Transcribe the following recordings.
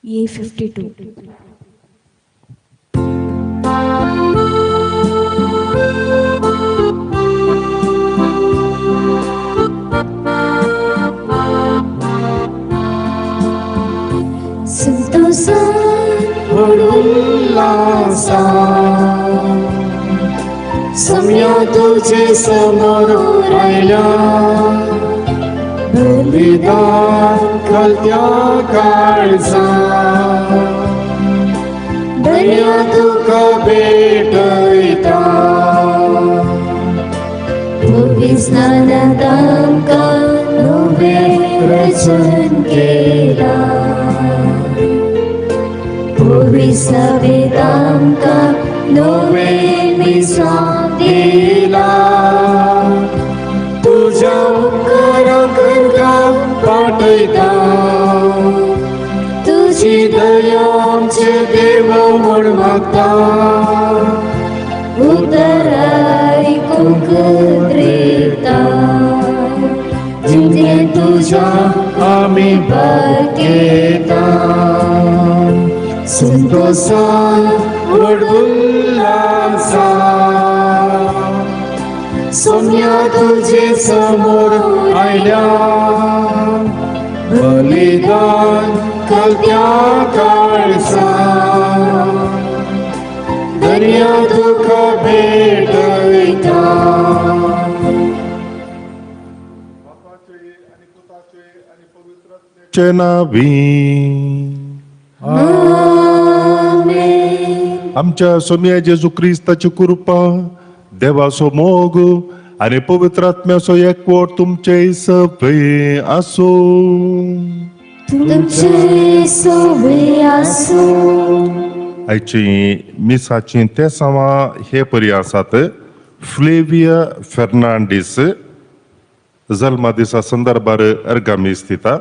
A52. संतोषान उल्लासा सम्या तुझे समोर आयल्या बलिदान घालत्या काळजा दर्या तुका भेटयता पविस्नानात आमकां नवें रचन केलां पविसवेत आमकां नवें मिसांव दिला तुझ्या उपकाराक पाठयता तुजी तुजी दया आमचे देव म्हूण मागता उतर आयकूंक द्रेता जितें तुझ्या आमी बागेता संतोषान व्हड उल्लासान सोम्या तुझे समोर आयल्या बलिदान घालत्या काळजा दर्या तुका भेटयता. चे नावी आमच्या सोम्या जेजू क्रिस्ताची कृपा, देवाचो मोग आनी पवित्र आत्म्याचो एकवट तुमचे सगळे आसूं. तुमचे सवे आसूं. आयची मिसाची तेसांवां हे परी आसात. फ्लेविया फेर्नांडीस जल्मा दिसा संदर्भार अर्गा मीस दिता.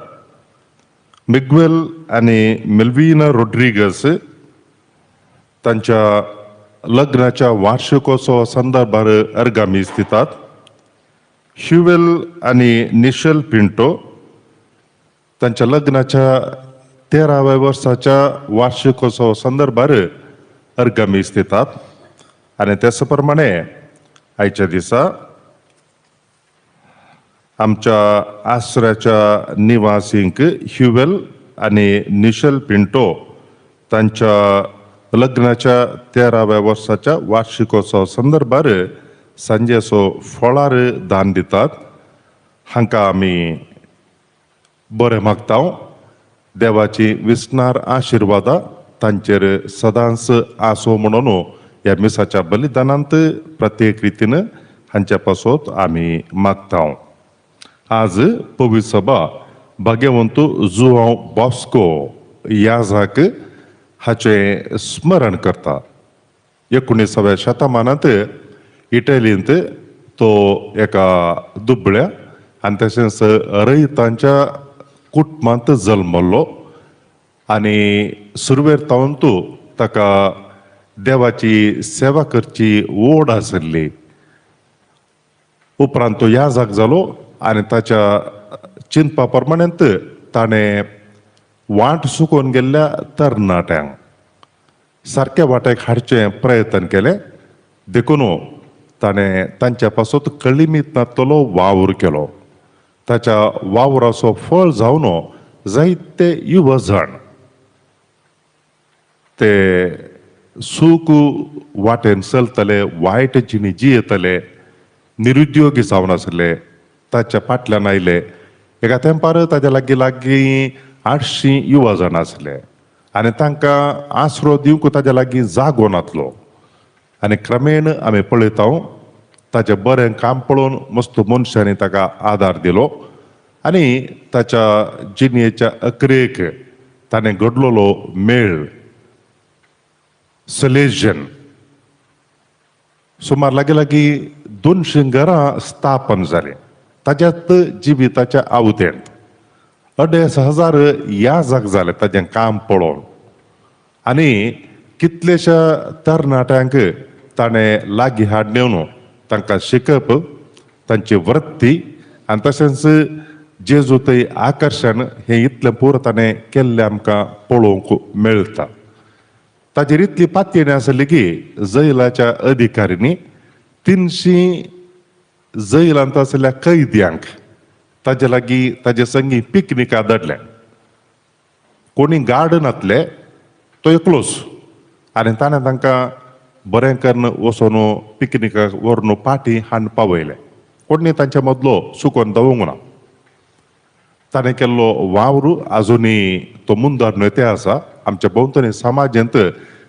मिग्वेल आनी मेल्विना रोड्रिगस तांच्या लग्नाच्या वार्षिकोत्सवा संदर्भार अर्गा मीस दितात. ह्युवेल आनी निशल पिंटो तांच्या लग्नाच्या 13व्या वर्साच्या वार्षिकोत्सवा संदर्भार अर्गा मीस दितात. आनी तेच प्रमाणे आयच्या दिसा आमच्या आसऱ्याच्या निवासींक ह्युवेल आनी निशल पिंटो तांच्या लग्नाच्या 13व्या वर्साच्या वार्षिकोत्सवा संदर्भार सांजेचो फळार दान दितात. हांकां आमी बरें मागता, देवाची विसनार आशिर्वादा तांचेर सदांच आसूं म्हणून ह्या मिसाच्या बलिदानांत प्रत्येक रितीन हांच्या पासत आमी मागता. आज पवित्र सभा भाग्यवंत जुआंव बॉस्को याजाक हाचें स्मरण करता. 19व्या शतमानांत इटलींत तो एका दुबळ्या आनी तशेंच रयतांच्या कुटुंबांत जल्मल्लो आनी सुरवेर तावन तूं ताका देवाची सेवा करची ओड आशिल्ली. उपरांत तो याजाक जालो आनी ताच्या चिंतपा प्रमाणेंत ताणें वाट चुकोवन गेल्ल्या तरणाट्यांक सारक्या वाटेक हाडचें प्रयत्न केलें. देखून ताणें तांच्या पासत कळिमीत नातलो वावर केलो. ताच्या वावराचो फळ जावन जायते युवा जाण ते सूख वाटेन चलतले, वायट जिणी जियेतले, निरुद्योगी जावन आसले ताच्या फाटल्यान आयले. एका तेंपार ताच्या लागीं लागीं 800 युवा जाण आसले आनी तांकां आसरो दिवंक ताच्या लागीं जागो नातलो. आनी क्रमेण आमी पळयता ताचें बरें काम पळोवन मस्त मनशांनी ताका आदार दिलो आनी ताच्या जिणेच्या अकरेक ताणें घडलेलो मेळ सलेजन सुमार लागीं लागीं 200 घरां स्थापन जालीं. ताच्यात जिविताच्या आवतेंत 2500 याजक जाले ताचें काम पळोवन आनी कितलेश्या तरणाट्यांक ताणें लागीं हाड नेवन तांकां शिकप, तांची वृत्ती आनी तशेंच जेजू थंय आकर्शण हें इतलें पुरो ताणें केल्लें आमकां पळोवंक मेळटा. ताचेर इतली पातयेणी आसली की जैलाच्या अधिकाऱ्यांनी 300 जैलांत आशिल्ल्या कैद्यांक ताजे लागीं ताजे संगी पिकनिका धाडले. कोणी गार्ड नातले, तो एकलोच, आनी ताणें तांकां बरें करून वचून पिकनिकाक व्हरून पाटी हाडून पावयले. कोणी तांच्या मदलो चुकोन दवरूंक ना. ताणें केल्लो वावर आजुनूय तो मुंदार न्हय ते आसा. आमच्या भोंवतणी समाजांत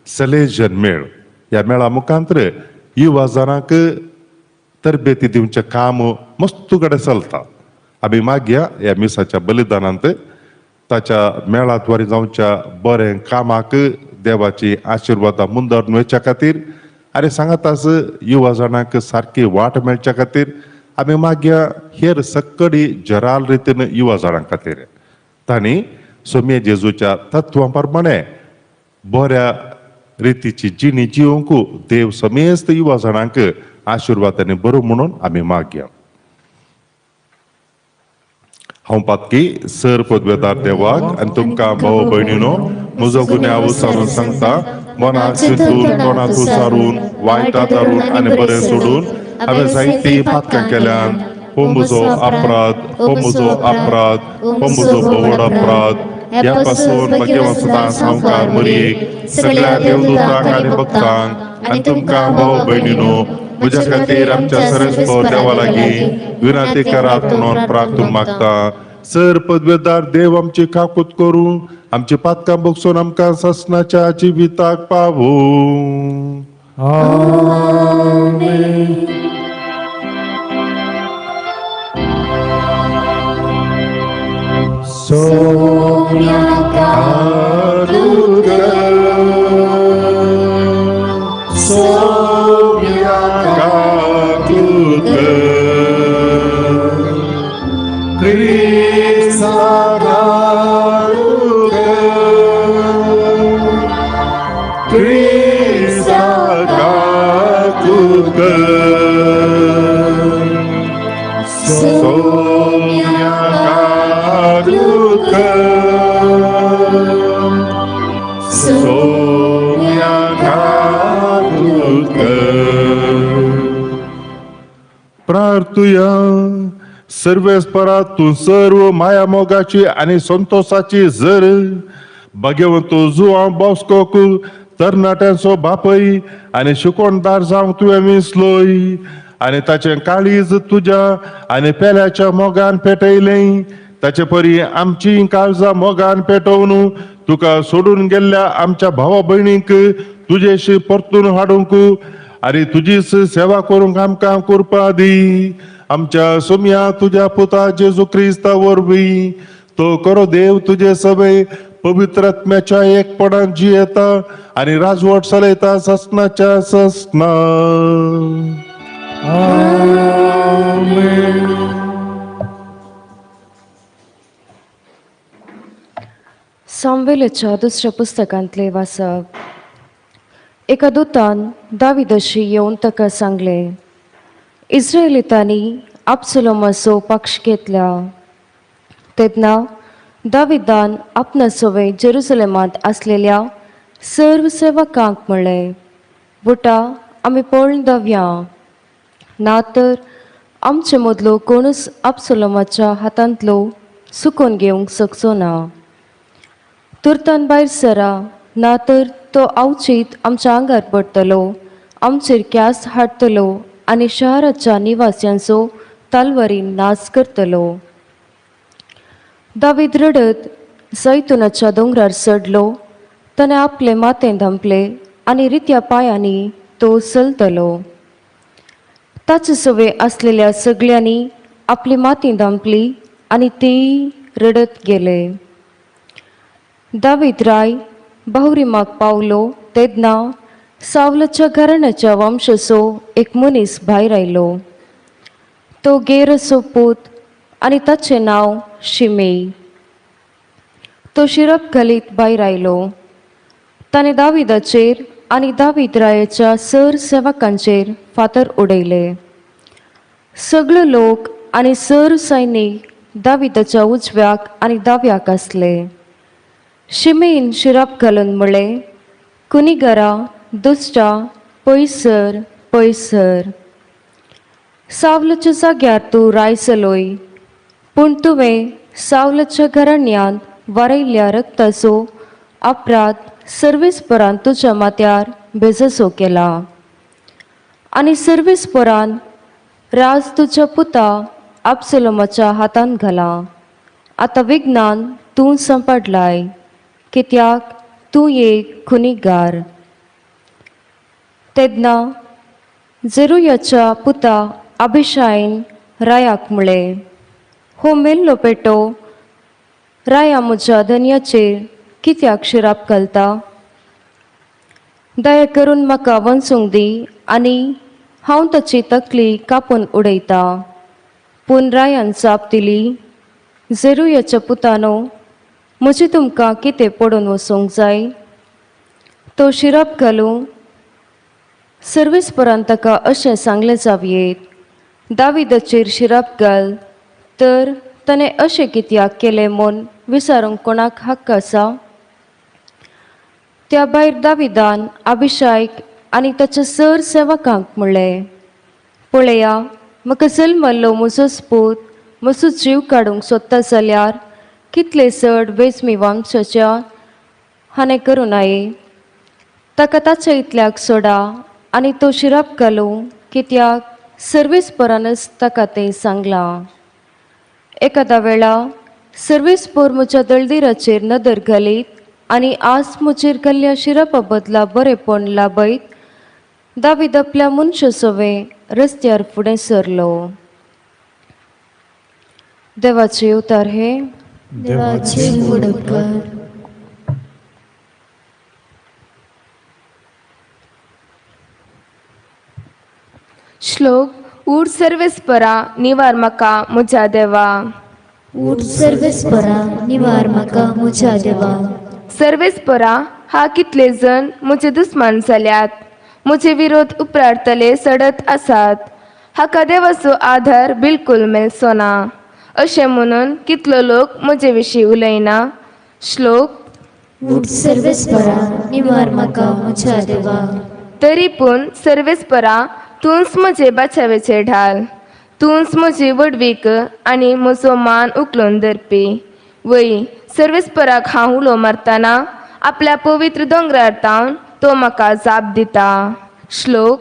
सलेजन मेळ ह्या मेळा मुखांत युवा जाणांक तरबेती दिवचें काम मस्त कडेन चलता. आमी मागया ह्या मिसाच्या बलिदानांत ताच्या मेळाद्वारे जावच्या बरें कामाक देवाची आशिर्वादां मुंदार मेळच्या खातीर आनी सांगाताच युवा जाणांक सारकी वाट मेळच्या खातीर आमी मागया हेर सक्कडी जराल रितीन युवा जाणां खातीर तांणी सोम्या जेजूच्या तत्वां प्रमाणे बऱ्या रितीची जिणी जिवंक देव समेस्त युवा जाणांक आशिर्वाद आनी बरो म्हणून आमी मागया. हांव पातकी सर पदवेदार देवाक आनी तुमकां भाव भयणीनो म्हजो गुन्यांव सारून सांगता. मनाक चिंतून, तोंडात उचारून, वायटां धरून आनी बरें सोडून हांवें जायतीं पातकां केल्यान. हो म्हजो अपराध, हो म्हजो अपराध, हो म्हजो भोवड अपराध. ह्या पासून म्हगे सदां सावकार मरयेक, सगळ्या देवदूतांक आनी भक्तांक आनी तुमकां भाव भयणीनो म्हज्या खातीर आमच्या सरस्पत देवा लागीं विनंती करात म्हणून प्रार्थून मागता. सर पदवेदार देव आमची काकूत करून आमची पातकां बगसून आमकां ससनाच्या जिविताक पावूं. Sonia Kakuka, Krista Kakuka, Krista Kakuka, Sonia Kakuka, Sonia Kakuka. प्रार्थुया. सर्वेस्परा, तूं सर्व माया मोगाची आनी संतोषाची जर भाग्यवंत जुवां बॉस्कोक तरणाट्यांचो बापय आनी शिकोणदार जावंक तुवें विसलोय आनी ताचें काळीज तुज्या आनी पेल्याच्या मोगान पेटयलें. ताचे परी आमची काळजां मोगान पेटोवन तुका सोडून गेल्ल्या आमच्या भावा भयणींक तुजेशी परतून हाडूंक आनी तुजीच सेवा करूंक आमकां कृपा दी. आमच्या सोम्या तुज्या पुता जेजू क्रिस्ता वरवीं. तो करो देव तुजे सभे पवित्र आत्म्याच्या एकपणान जियेता आनी राजवट चलयता ससनाच्या ससना. आमेन. सामुवेलाच्या दुसऱ्या पुस्तकांतले वाचप. एका दुतान दाविदाशी येवन ताका सांगलें, इस्रायलितांनी आपसलोमाचो पक्ष घेतला. तेन्ना दाविदान आपणा सवें जेरुसलेमांत आसलेल्या सर्व सेवकांक म्हणलें, बुटा, आमी पळून दवया, ना तर आमचे मदलो कोणूच आपसलोमाच्या हातांतलो सुकोवन घेवंक शकचो ना. तुर्तान भायर सरा, ना तर तो आवचीत आमच्या आंगार पडटलो, आमचेर क्यास हाडटलो आनी शहराच्या निवास्यांचो तालवारीन नाश करतलो. दावीद रडत जैतुनाच्या दोंगरार चडलो. ताणें आपलें माथें धांपलें आनी रित्या पांयांनी तो चलतलो. ताचे सवे आसलेल्या सगल्यांनी आपली माती धांपली आनी तेय रडत गेले. दावीद राय बाहुरीमाक पावलो तेन्ना सावलाच्या घराण्याच्या वंशाचो एक मनीस भायर आयलो. तो गेरसो पूत आनी ताचें नांव शिमेई. तो शिरप घालीत भायर आयलो. ताणें दाविदाचेर आनी दावीद रायाच्या सर सेवकांचेर फातर उडयले. सगळे लोक आनी सर सैनीक दाविदाच्या उजव्याक आनी दाव्याक आसले. शिमेन शिराप घालून म्हळें, कुनिगरा दुश्टा, पयसर पयसर. सावलाच्या जाग्यार तूं राय चलोय, पूण तुवें सावलाच्या घराण्यांत वारयल्ल्या रक्ताचो अपराध सर्वेस्परान तुज्या माथ्यार बेजसो केला आनी सर्वेस्परान राज तुज्या पुता आपसलोमाच्या हातांत घाला. आतां विज्ञान तूं सांपडलाय, कित्याक तूं एक खुनीगार. तेन्ना जेरुयाच्या पुता अभिशायन रायाक म्हळें, हो मेल्लो पेटो राया म्हज्या धनयाचेर कित्याक शिराप घालता? दया करून म्हाका वचूंक दी आनी हांव ताची तकली कापून उडयता. पूण रायान जाप दिली, जेरुयाच्या पुतानो, म्हजें तुमकां कितें पडून वचूंक जाय? तो शिराप घालूं सर्वेस्परान ताका अशें सांगलें जावयेत, दाविदाचेर शिराप घाल, तर ताणें अशें कित्याक केलें म्हूण विचारूंक कोणाक हक्क आसा? त्या भायर दाविदान अभिशायक आनी ताच्या सर सेवकांक म्हणलें, पळया, म्हाका जल्मल्लो म्हजोच पूत म्हजो जीव काडूंक सोदता जाल्यार कितले चड वेजमी वंशाच्या हाणें करूं नये. ताका ताच्या इतल्याक सोडा आनी तो शिराप घालूं, कित्याक सर्वेस्परानच ताका तें सांगलां. एखाद्या वेळा सर्वेस्पर म्हज्या दळदिराचेर नदर घालीत आनी आज म्हजेर घाल्ल्या शिरापा बदला बरेपण लाभयत. दावीद आपल्या मनशा सवें रस्त्यार फुडें सरलो. देवाचे उतार हे. देवाचे व्हड उपकार. श्लोक. ऊठ सर्वेस्परा, निवार म्हाका म्हज्या देवा. ऊठ सर्वेस्परा, निवार म्हाका म्हज्या देवा. सर्वेस्परा, हा कितले जण म्हजे दुस्मान जाल्यात, म्हजे विरोध उपराटतले सडत आसात. हाका देवाचो आधार बिलकुल मेळचो ना अशें म्हणून कितलो लोक म्हजे विशीं उलयना. श्लोक. ऊठ सर्वेस्परा, निवार म्हाका म्हज्या देवा. तरी पूण सर्वेस्परा, तूंच म्हजे बाचावेचे ढाल, तूंच म्हजी व्हडवीक आनी म्हजो मान उखलून धरपी. वय, सर्वेस्पराक हांव उलो मारतना आपल्या पवित्र दोंगरार तावन तो म्हाका जाप दिता. श्लोक.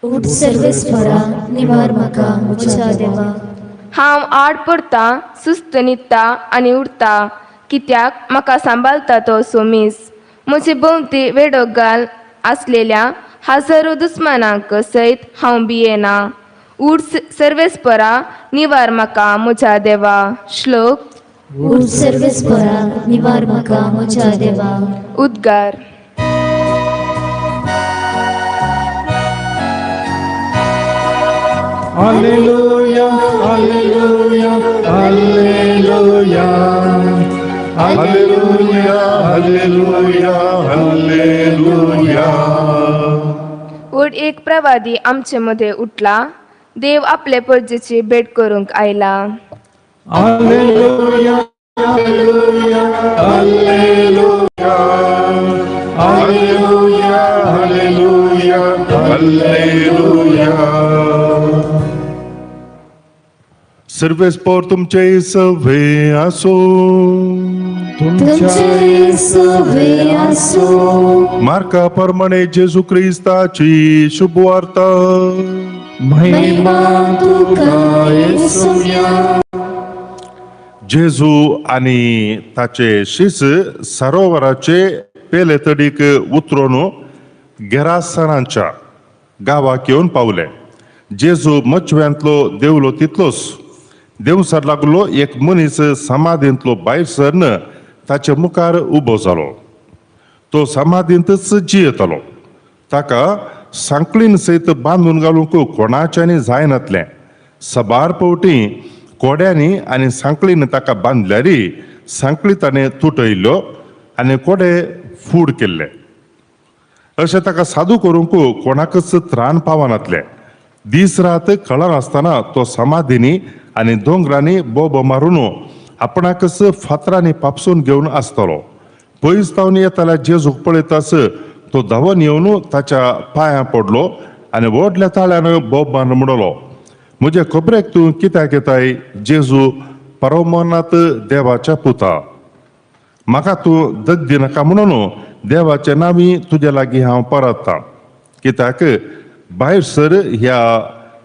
ऊठ सर्वेस्परा, निवार म्हाका म्हज्या देवा. हांव आड पडटा, सुस्त न्हिदता आनी उरता, कित्याक म्हाका सांबाळता तो सोमीस. म्हजे भोंवती वेडो घाल आसलेल्या हजारो दुस्मानांक सयत हांव भियेना. उठ सर्वेस्परा, निवार म्हाका म्हज्या देवा. श्लोक. ऊठ सर्वेस्परा, निवार म्हाका म्हज्या देवा. उद्गार. Alleluia, Alleluia, Alleluia. Hallelujah, hallelujah, hallelujah. वड एक प्रवादी आमचे मदें उठला, देव आपले परजेची भेट करूंक आयला. Alleluia, Alleluia, Alleluia. Hallelujah, hallelujah, hallelujah. सर्वेस्पर तुमचे सवे आसो. तुमचे सवे आसूं. मार्का प्रमाणे जेजू क्रिस्ताची शुभवार्ता. महिमा तुका येसुया. जेजू आनी ताचे शिस सरोवराचे पेले तडीक उतरून गेरासनाच्या गांवाक येवन पावले. जेजू मचव्यांतलो देवलो तितलोच देवसर लागलो एक मनीस समाधींतलो भायर सरन ताचे मुखार उबो जालो. तो समाधींतच जियेतालो. ताका सांकळीन सयत बांदून घालूंक कोणाच्यानी जायनातलें. सबार पवटी कोड्यांनी आनी सांकळीन ताका बांदल्यारी सांकळी ताणें तुटयल्ल्यो आनी कोडे फूड केल्ले. अशें ताका सादू करूंक कोणाकच त्राण पावनातलें. दीस रात कळनासतना तो समाधीनी आनी दोंगरांनी बोबो मारून आपणाकच फातरांनी पापसून घेवन आसतलो. पयस तावन येताल्या जेजूक पळयताच तो धांवन येवन ताच्या पांयां पडलो आनी व्हडल्या ताळ्यान बोब मारून म्हणलो, म्हजे खबरेक तूं कित्याक येताय जेजू परमनाथ देवाच्या पुता? म्हाका तूं दग दिनाका म्हणून देवाच्या नांवी तुज्या लागीं हांव परतता. कित्याक भायर सर ह्या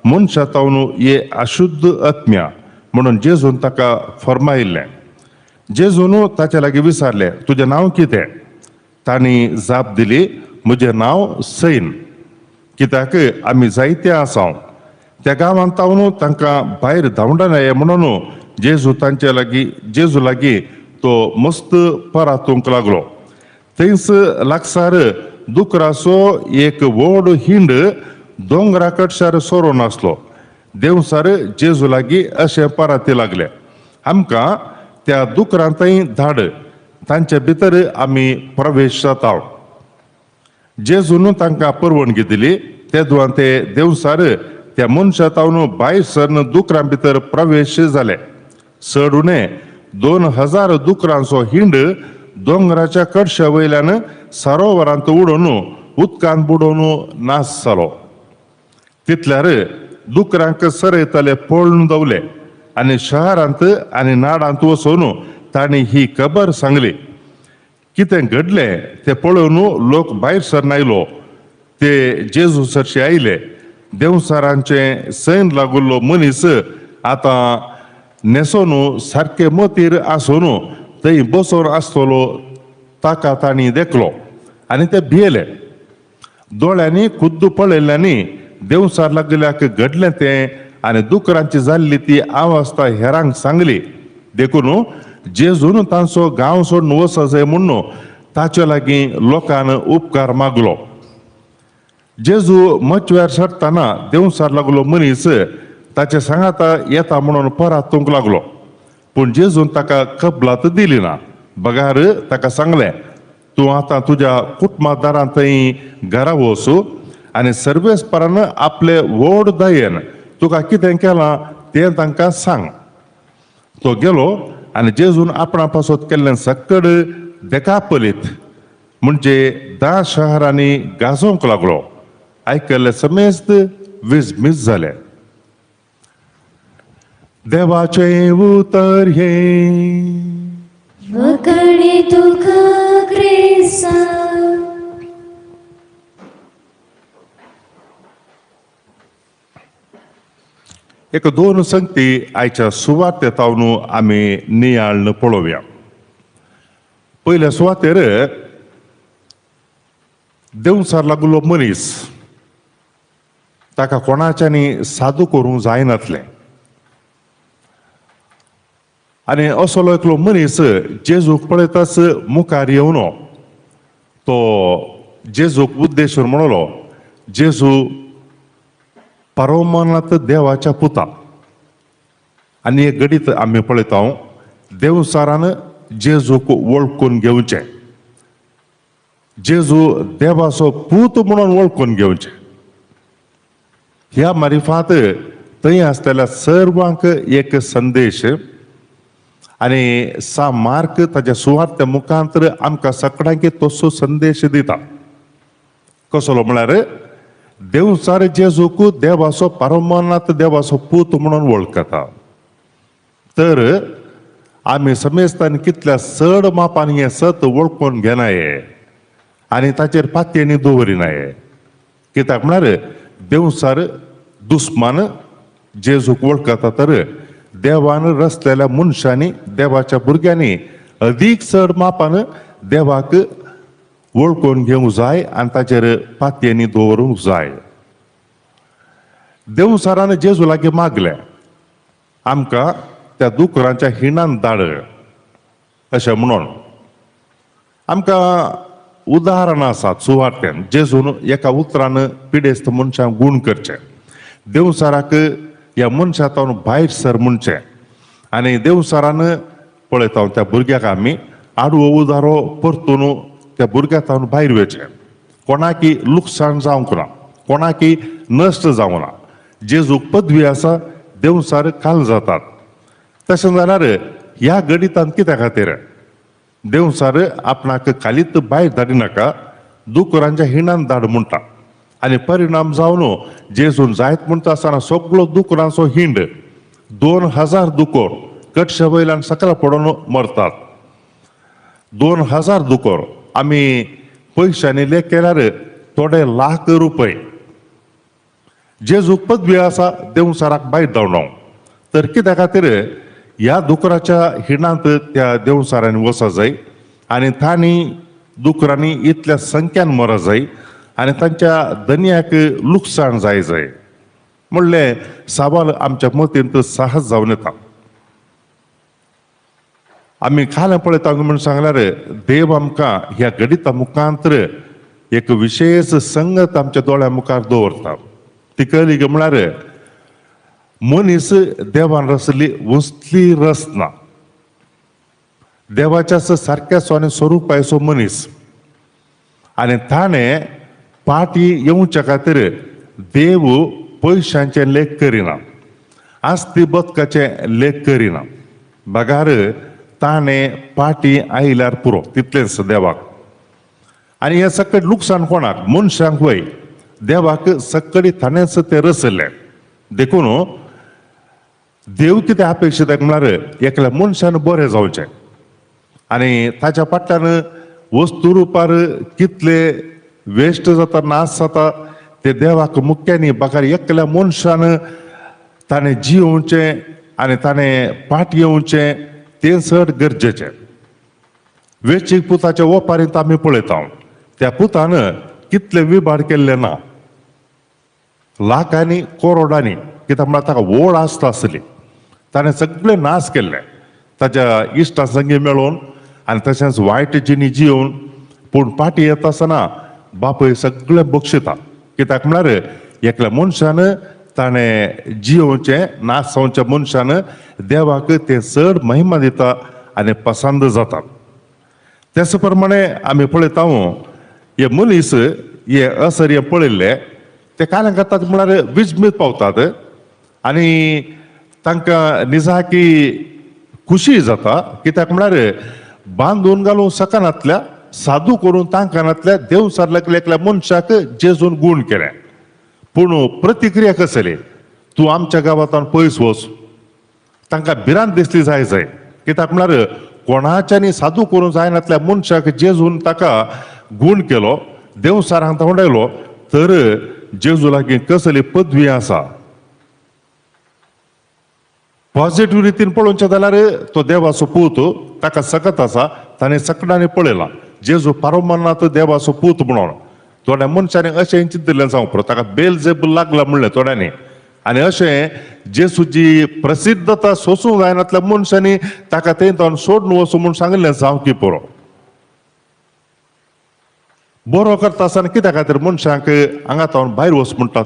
मनशा तावन हे अशुद्ध आत्म्या म्हणून जेजून ताका फर्मायिल्लें. जेजून ताच्या लागीं विचारलें, तुजें नांव कितें? तांणी जाप दिली, म्हजें नांव सैन, कित्याक आमी जायते आसाव. त्या गांवांत तावन तांकां भायर धांवडाना ये म्हणून जेजू तांचे लागीं जेजू लागीं तो मस्त परातूंक लागलो. थंयच लागसार दुकराचो एक व्हड हिंड दोंगरा कडशार सोरोन आसलो. देवसार जेजू लागीं अशें पराती लागले, आमकां त्या दुकरांतय धाड, तांचे भितर आमी प्रवेश जाता. जेजून तांकां परवानगी दिली. तेदवान ते देवसार त्या मनशा तावन भायर सरन दुकरां भितर प्रवेश जाले. चड उणें 2000 दुकरांचो हिंड दोंगराच्या कडशा वयल्यान सरोवरांत उडोवन उदकांत बुडोवन नाश जालो. तितल्यार दुकरांक सरयताले पळून दवले आनी शहरांत आनी नाडांत वचून तांणी ही खबर सांगली. कितें घडलें तें पळोवन लोक भायर सरन आयलो. ते जेजू सरशी आयले. देवसारांचें सैन लागुल्लो मनीस आतां न्हेसोन सारके मतीर आसून थंय बसोन आसतलो ताका तांणी देखलो आनी ते भियेले. दोळ्यांनी खुद्द पळयल्ल्यांनी देवसार लागल्याक घडलें तें आनी दुकरांची जाल्ली ती अवस्था हेरांक सांगली. देखून जेजून तांचो गांव सोडून वचऽ जाय म्हणून ताचे लागीं लोकान उपकार मागलो. जेजू मचव्यार सरतना देवसार लागलो मनीस ताचे सांगाता येता म्हणून परातूंक लागलो. पूण जेजून ताका कबलात दिली ना. बगार ताका सांगलें, तूं आतां तुज्या कुटुंबादारांत थंय घरा वचू आनी सर्वेस्परान आपले व्हड दयेन तुका कितें केलां तें तांकां सांग. तो गेलो आनी जेजून आपणा पासत केल्लें सक्कड देखापलीत म्हणजे 10 शहरांनी गाजोवंक लागलो. आयकल्ले समेस्त विजमीज जाले. देवाचें उतर हें. वखणी तुका क्रिस्ता. एक दोन संगती आयच्या सुवाते तावन आमी नियाळ्न पळोवया. पयल्या सुवातेर देवचार लागलो मनीस ताका कोणाच्यानी सादू करूंक जायनातलें आनी असलो एकलो मनीस जेजूक पळयताच मुखार येवन तो जेजूक उद्देशून म्हणलो, जेजू परमनाथ देवाच्या पुता. आनी एक घडीत आमी पळयता देवचारान जेजूक वळखून घेवचें, जेजू देवाचो पूत म्हणून वळखून घेवचें. ह्या मारिफात थंय आसलेल्या सर्वांक एक संदेश आनी सा मार्क ताच्या सुवार्थ मुखांतर आमकां सगळ्यांक तसो संदेश दिता. कसलो म्हळ्यार देवचार जेजूक देवाचो परमनाथ देवाचो पूत म्हणून वळखता. तर आमी समेस्तान कितल्या चड मापान हें सत वळखून घेनाये आनी ताचेर पातयेनी दवरिनाये. कित्याक म्हळ्यार देवचार दुस्मान जेजूक वळखता तर देवान रचलेल्या मनशांनी देवाच्या भुरग्यांनी अदीक चड मापान देवाक वळखून घेवंक जाय आनी ताचेर पातयेनी दवरूंक जाय. देवचारान जेजू लागीं मागलें, आमकां त्या दुकरांच्या हिणान धाड अशें म्हणून. आमकां उदाहरणां आसात सुवार्तेन जेजून एका उतरान पिडेस्त मनशांक गूण करचें, देवचाराक ह्या मनशा तावन भायर सर म्हणचें. आनी देवचारान पळयता त्या भुरग्याक आमी आडवो उदारो परतून त्या भुरग्या तावन भायर वयचें, कोणाकी लुकसाण जावंक ना, कोणाकी नश्ट जावंक ना. जेजूक पदवी आसा, देंवचार काल जातात. तशें जाल्यार ह्या गणितांत कित्या खातीर देंवचार आपणाक खालीत भायर धाडिनाका, दुकरांच्या हिणान धाड म्हणटा. आनी परिणाम जावन जेजून जायत म्हणटा आसतना सगळो दुकरांचो हिंड 2000 दुकोर कटशा वयल्यान सकला पडून मरतात. 2000 दुकोर आमी पयशांनी लेख केल्यार थोडे लाख रुपये. जेजूक पदवी आसा देंवचाराक भायर धांवडावंक, तर कित्या खातीर ह्या दुकराच्या हिणांत त्या देंवचारांनी वचो जाय आनी तांणी दुकरांनी इतल्या संख्यान मर जाय आनी तांच्या दनयाक लुकसाण जाय जाय म्हणलें सवाल आमच्या मतींत सहज जावन येता. आमी खालें पळयता म्हणून सांगल्यार देव आमकां ह्या गणिता मुखांतर एक विशेश संगत आमच्या दोळ्या मुखार दवरता. ती कळ्ळी गे म्हळ्यार मनीस देवान रचली वसली रचना, देवाच्या सारक्याचो आनी स्वरुपाचो मनीस आनी ताणें पाटी येवच्या खातीर देव पयशांचें लेख करिना, आस्ती बदकाचें लेख करिना, बगार ताणें पाटी आयल्यार पुरो तितलेंच देवाक. आनी हें सकट लुकसाण कोणाक? मनशांक वय. देवाक सकडी ताणेंच तें रचलें. देखून देव कितें अपेक्षीत म्हळ्यार एकल्या मनशान बरें जावचें आनी ताच्या फाटल्यान वस्तू रुपार कितले वेस्ट जाता, नाश जाता ते देवाक मुख्यांनी बगार एकल्या मनशान ताणें जियोवचें आनी ताणें पाट येवचें तें चड गरजेचें. वेचीक पुताच्या ओपारींत आमी पळयता त्या पुतान कितले विभाड केल्ले ना, लाखांनी करोडांनी, कित्याक म्हळ्यार ताका व्हड आसता आसली, ताणें सगळें नाश केल्लें ताच्या इश्टा संगी मेळोवन आनी तशेंच वायट जिणी जियोवन. पूण पाटी येता आसतना बापूय सगळें बक्षिता, कित्याक म्हळ्यार एकल्या मनशान ताणें जियोवचें नाश जावच्या मनशान देवाक तें चड महिमा दिता आनी पसंद जाता. तेच प्रमाणे आमी पळयता हे मनीस हे असर हे पळयल्ले ते कांय करतात म्हळ्यार विजमीत पावतात आनी तांकां निजाकी खुशी जाता, कित्याक म्हळ्यार बांदून घालूंक शकनातल्या, साधू करून तांकां देवचार लागले एकल्या मनशाक जेजून गूण केलें. पूण प्रतिक्रिया कसली? तूं आमच्या गांवांत पयस वच. तांकां भिरांत दिसली जाय जाय, कित्याक म्हळ्यार कोणाच्यानी साधू करूंक जायनातल्या मनशाक जेजून ताका गूण केलो, देवचारांक धांवडायलो, तर जेजू लागीं कसली पदवी आसा? पॉझिटिव्ह रितीन पळोवचें जाल्यार तो देवाचो पूत, ताका सकत आसा, ताणें सकडांनी पळयलां जेजू पारोमनाथ देवाचो पूत म्हणून. थोड्या मनशांनी अशें चिंतिल्लें जावंक पुरो, ताका बेल जेबल लागला म्हणलें थोड्यांनी, आनी अशें जेजूची प्रसिद्धता सोसूंक जायनातल्या मनशांनी ताका थंय तावन सोडून वचूं म्हूण सांगिल्लें जावंक पुरो. बरो करता आसतना कित्या खातीर मनशांक हांगा तावन भायर वच म्हणटात?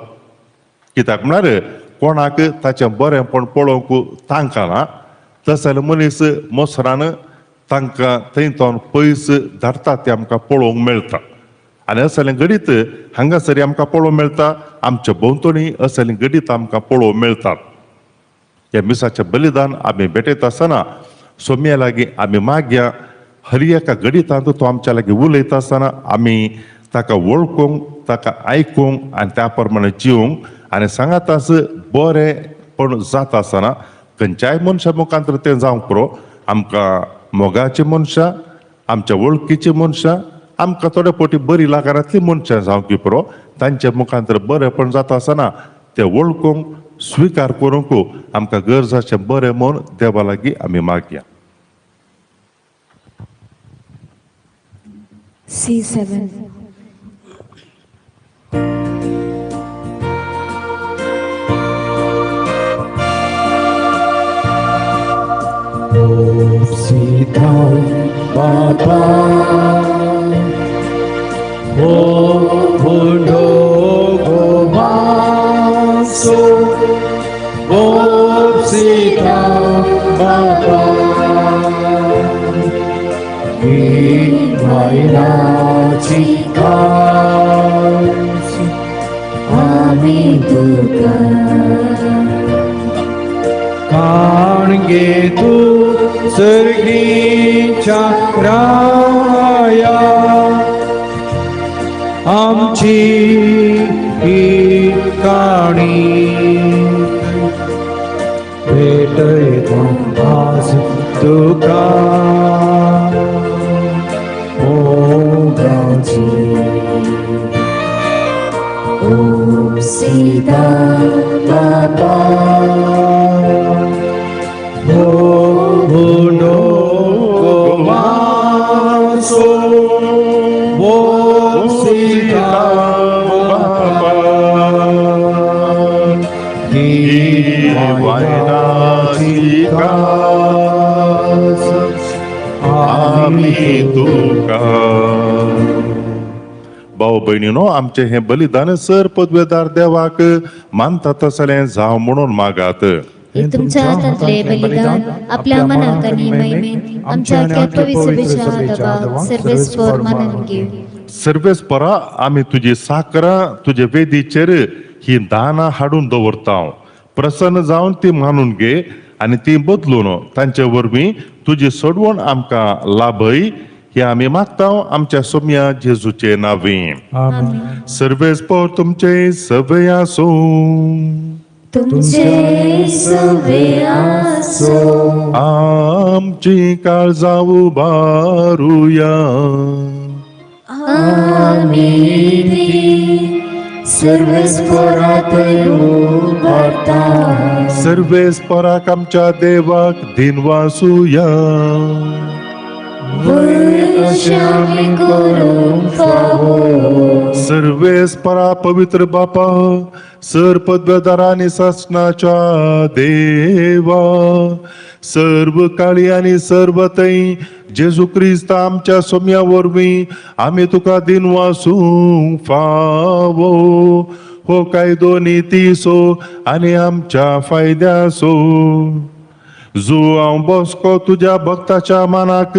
कित्याक म्हळ्यार कोणाक ताचें बरेंपण पळोवंक तांकां ना, तशें जाल्यार मनीस मोसरान तांकां थंय तावन पयस धाडटा तें आमकां पळोवंक मेळटा. आनी असलें घडीत हांगासर आमकां पळोवंक मेळटा, आमच्या भोंवतणी असलें घडीत आमकां पळोवंक मेळटात. ह्या मिसाचें बलिदान आमी भेटयता आसतना सोम्या लागीं आमी मागया, हर एका घडितांत तो आमच्या लागीं उलयता आसतना आमी ताका वळखूंक, ताका आयकूंक आनी त्या प्रमाणे जिवंक आनी सांगाताच बरें पण जाता आसतना खंयच्याय मनशा मुखांतर तें जावंक पुरो. आमकां मोगाची मनशां, आमच्या वळखीची मनशां, आमकां थोडे फावटी बरी लागनातली मनशां जावंक पुरो, तांच्या मुखांतर बरेंपण जाता आसतना तें वळखूंक, स्विकार करूंक आमकां गरज आसचें बरें म्हूण देवा लागीं आमी मागया. C7. Baba, O Bundo Gomaso, Sita Baba, Ami Duka गे तूं सर्गीच्या राया आमची ही काणी भेटयतो आज तुका मोगाची. सीता बाबा हो गोमासो वो सीता बाबा ही वायनाची कास आमी तुका. भाव भयणीनो, आमचें हें बलिदान सर पदवेदार देवाक मानता तसलें जावं म्हणून मागात. हे तुमच्या हातांतले बलिदान आपल्या मनाक आनी महिमेन आमच्या आख्या पवित्र सभेच्या दबाक सर्वेस्पर मानून घेव. सर्वेस्परा, आमी तुजी साकरां तुजे वेदीचेर ही दानां हाडून दवरता. प्रसन्न जावन ती मानून घे आनी ती बदलून तांचे वरवीं तुजी सोडवण आमकां लाभय, हे आमी मागता आमच्या सोम्या जेजूचे नांवी. आमेन. सर्वेस्पर तुमचे सगळे आसूं. तुमचे सवे आसो. आमची काळजां उबारुया. आमी ती सर्वेस्परात उबारता. सर्वेस्पराक आमच्या देवाक दिनवासुया. अशें करूंक फावो. सर्वेस्परा, पवित्र बापा, सर पदवेदार आनी सासणाच्या देवा, सर्व काळी आनी सर्व थंय जेजू क्रिस्त आमच्या सोम्या वरवीं आमी तुका दिनवासूंक फावो. हो कायदो नितीसो आनी आमच्या फायद्यासो. जुआंव बॉस्को तुज्या भक्ताच्या मानाक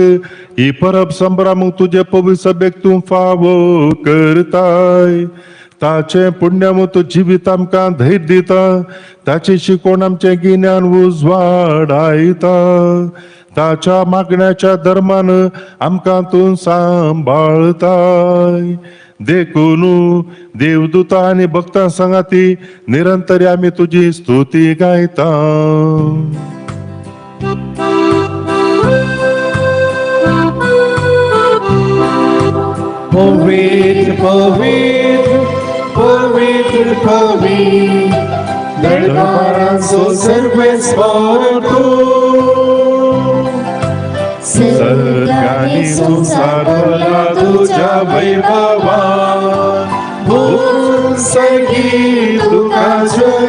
ही परब संभ्रमूक तुजे पवित्र सभेक तूं फावो करताय. ताचें पुण्यमूत जिवीत आमकां धैर्य दिता, ताची शिकवण आमचें गिन्यान उजवाडायता. ताच्या मागण्याच्या धर्मान आमकां तूं सांबाळताय. देखून देवदूता आनी भक्तां सांगाती निरंतर आमी तुजी स्तुती गायता. पवित्र पवित्र पवित्र पवित्र दरबारांचो सर्वेस्पर तूं. सर्गांनी संवसार भरला तुज्या वैभवान. सर्गी तुका जय,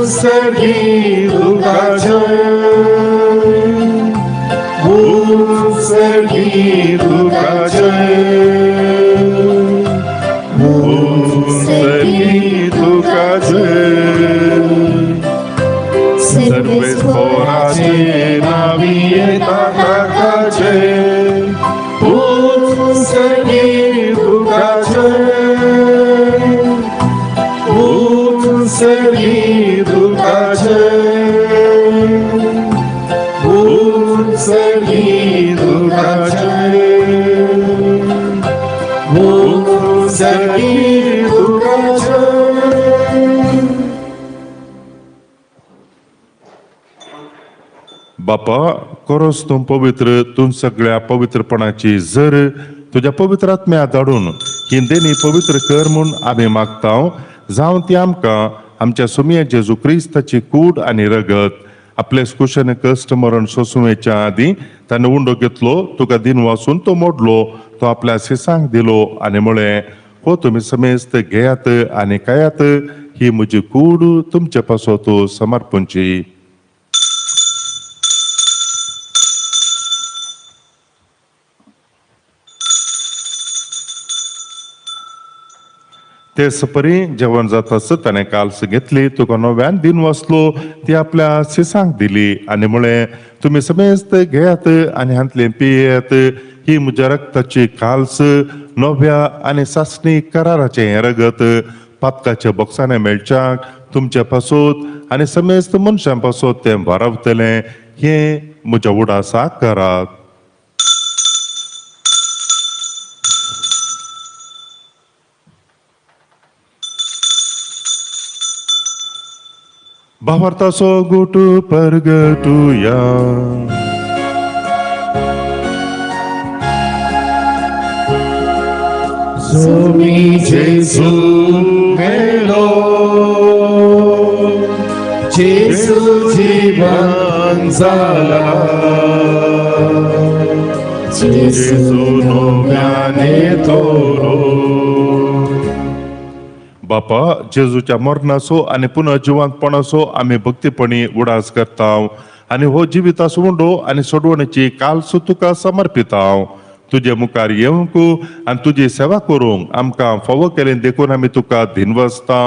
सर्गी तुका जय, सर्गी तुका जय, सर्गी तुका जय. सर्वेस्पराचे नावी येता ताका जय. सर्गी तुका जय, सर्गी तुका जय, सर्गी तुका जय, सर्गी तुका जय. बापा, कोरोस तूं पवित्र, तूं सगळ्या पवित्रपणाची जर तुज्या पवित्र आत्म्या धाडून ही देणी पवित्र कर म्हूण आमी मागता. जावं ती आमकां आमच्या सुमया जेजू क्रिस्ताची कूड आनी रगत. आपले कुशन कश्ट मरण सोंसुमेच्या आदीं ताणें उंडो घेतलो, तुका दिन वासून तो मोडलो, तो आपल्या शिसांक दिलो आनी म्हळें, हो तुमी समेस्त घेयात आनी खायात, ही म्हजी कूड तुमचे पासत समर्पणची. तेच परी जेवण जाताच ताणें काल्स घेतली, तुका नव्यान दिन वाचलो, ती आपल्या शिसांक दिली आनी म्हळें, तुमी समेस्त घेयात आनी हांतलें पियेयात, ही म्हज्या रक्ताची काल्स, नव्या आनी सासणी कराराचें हें रगत. पातकाच्या बोक्साने मेळच्याक तुमचे पासत आनी समेस्त मनशां पासत तें भारावतलें हें म्हज्या उडासाक करात. भावार्थाचो गुट परगटुया. सोमी जेजू मेलो, जेजू जीवन जाला, जेजू नव्याने तोरो. बापा, जेजूच्या मरणाचो आनी पुनः जिवंतपणाचो आमी भक्तीपणी उडास करता आनी हो जिविताचो उंडो आनी सोडवणेची कालसो तुका समर्पिता. तुजे मुखार येवंक आनी तुजी सेवा करूंक आमकां फावो केलें देखून आमी तुका धिनवसता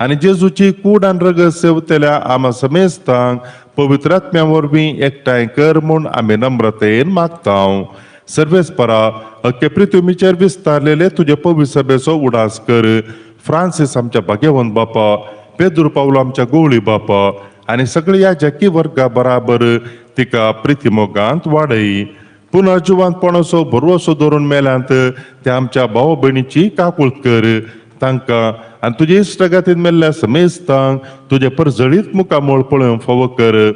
आनी जेजूची कूड आनी रगत सेवतल्या आमा समेस्तांक पवित्र आत्म्या वरवीं एकठांय कर म्हूण आमी नम्रतेन मागता. सर्वेस्परा, अख्खे पृथ्वीचेर विस्तारलेले तुजे पवित्र सभेचो उडास कर. फ्रांसीस आमच्या भाग्यवंत बापा, पेद्रू पावलो आमच्या गोवळी बापा आनी सगळ्या जाकी वर्गा बराबर तिका प्रितीमोगांत वाडय. पुनः जिवंतपणाचो भरवसो धरून मेल्यांत त्या आमच्या भाव भयणीची काकूळत कर. तांकां आनी तुजे इश्टगातीन मेल्ल्या समेस्तांक तुजे परजळीत मुखामळ पळोवंक फावो कर.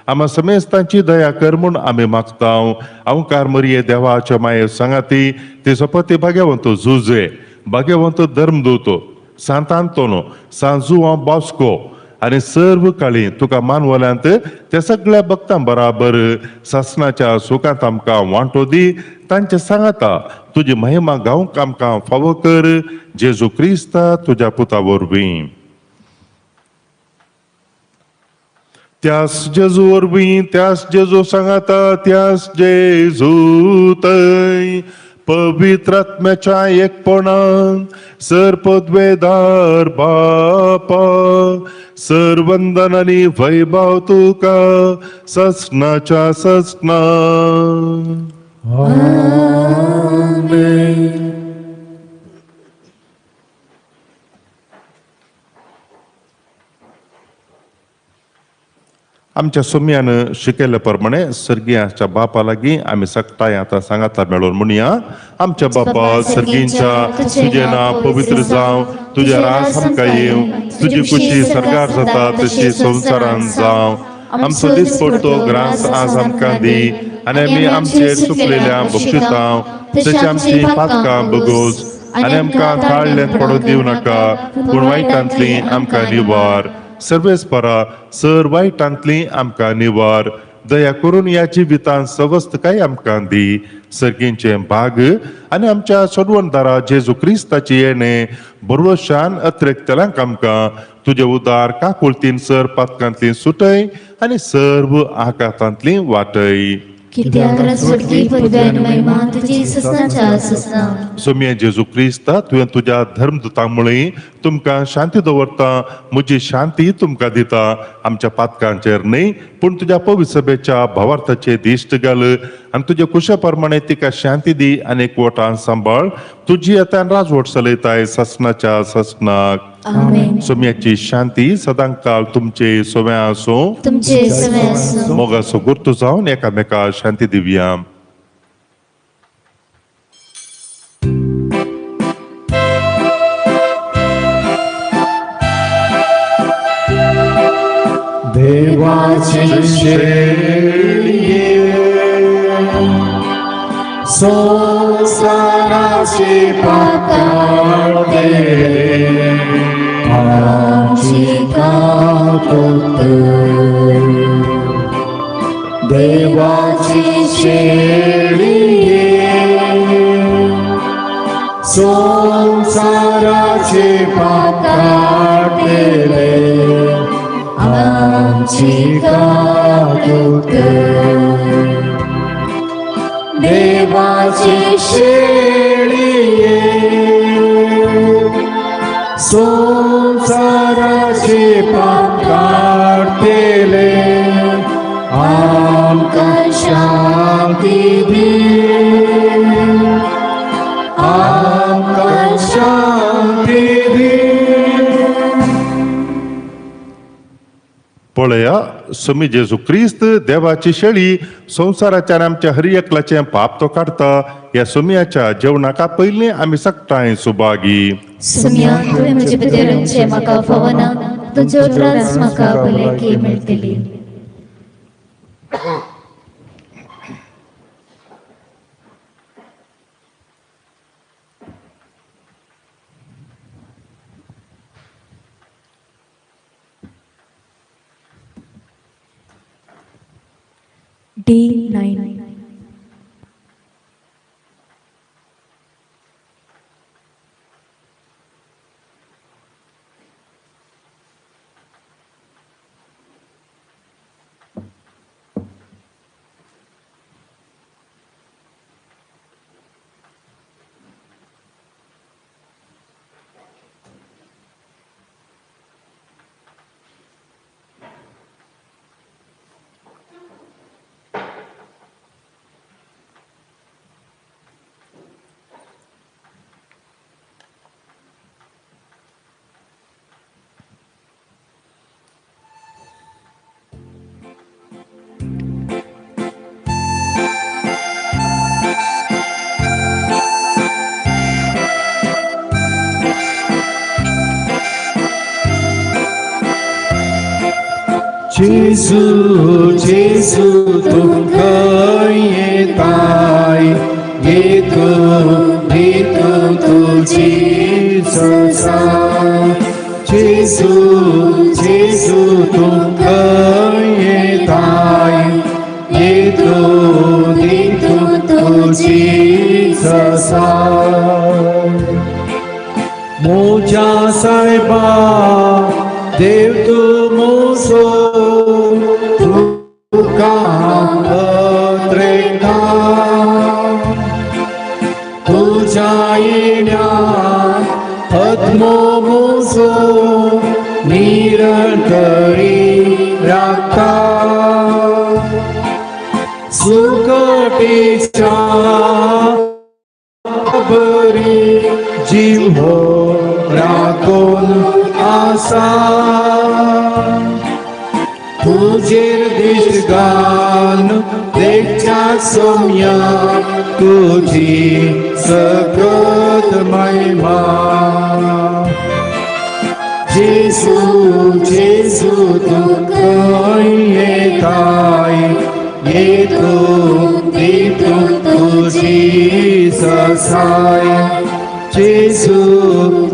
आमा समेस्तांची दया कर म्हूण आमी मागता. अवकार मरिये देवाच्या माये सांगाती ते सोपती भाग्यवंत जुजे, भाग्यवंत धर्मदूत सांत आंतोनो, सांत जुवांव बॉस्को आनी सर्व काळी तुका मानवल्यांत त्या सगळ्या भक्तां बराबर सासणाच्या सुखांत आमकां वांटो दी. तांचे सांगाता तुजी महिमा गावंक आमकां फावो कर. जेजू क्रिस्ता तुज्या पुता वरवीं. त्यास जेजू वरवीं, त्यास जेजू सांगाता, त्यास जेजू तय पवित्र आत्म्याच्या एकपणान सर पदवेदार बापा, सर वंदन आनी वैभव तुका ससनाच्या ससना. आमेन. आमच्या सोम्यान शिकयल्ले प्रमाणे सर्गीयांच्या बापा लागीं आमी सगटाय आतां सांगाता मेळून म्हणया. आमच्या बापा सर्गींच्या, तुजें नांव पवित्र जावं, तुजें राज आमकां येवं, तुजी खुशी सर्गार जाता तशी संवसारान जावं. आमचो दिसपडतो ग्रास आज आमकां दी आनी आमी आमचेर चुकलेल्या बक्षितांव तशी आमची पातकां बगोस आनी आमकां ताळ्ळेंत पडोवंक दिवं नाका, पूण वायटांतली आमकां निवार. सर्वेस्परा, सर वायटांतली आमकां निवार. दया करून ह्या जिवितांत सवस्तकाय आमकां दी. सर्गींचें भाग आनी आमच्या सोडवणदारा जेजू क्रिस्ताची येणें भरवशान अत्रेकतल्यांक आमकां तुजे उदार काकुळतीन सर पातकांतली सुटय आनी सर्व आघातांतली वाटय. कित्याक स्वर्गीय पदवी आनी महिमा तुजी ससनाच्या ससना. सोम्या जेजू क्रिस्ता, तुवें तुज्या धर्मदूतांक म्हळी, तुमकां शांती दवरता, म्हजी शांती तुमकां दिता. आमच्या पातकांचेर न्हय पूण तुज्या पवित्र सभेच्या भावार्थाचे दिश्ट घाल आनी तुज्या कुशा प्रमाणे तिका शांती दी आनी एकवटान सांबाळ. तुजी आतां राजवट चलयताय ससनाच्या ससनाक. आमेन. सोम्याची शांती सदांकाळ तुमचे सोम्या आसूं. तुमचे समय आसूं. मोगाचो गुर्तू जावन एकामेका शांती दिवया. देवाची शेळये, संसाराची पाप काडतेले, आमची काकुळट. देवाची शेळये, संसाराची पाप काडतेले, आमची काकुळट. देवाची शेळये, संसाराची पाप काडतेले, आमकां शांती दी, आमकां शांती दी. समी जेजू क्रिस्त देवाची शेळी संवसाराच्या आनी आमच्या हर एकल्याचें पाप तो काडटा. ह्या सोमयाच्या जेवणाका पयलीं आमी सगटांय सुभागी. सुम्या, तुवें म्हजे भितर येवचें म्हाका फावना, तुज्या उपरांत म्हाका भलायकी मेळटली. D9. Gesù, Gesù, tu खंय येताय, येतो दितो तुजी ससा. जेजू, जेजू, तूं खंय येताय, येतो दितो तुजी ससा. म्हज्या सायबा देव तूं म्हजो, तुका पत्रेता, तुज्या येण्यान आत्मो म्हजो निरंतरी राखता. सुकटीच्या बरी जीव हो राखून आसा. तुजेर दिश्ट घालून देखच्या सोम्या तुजी सगळत महिमा. जेजू, जेजू, तूं खंय येताय, येतो दितो तुजी ससाय. जेजू,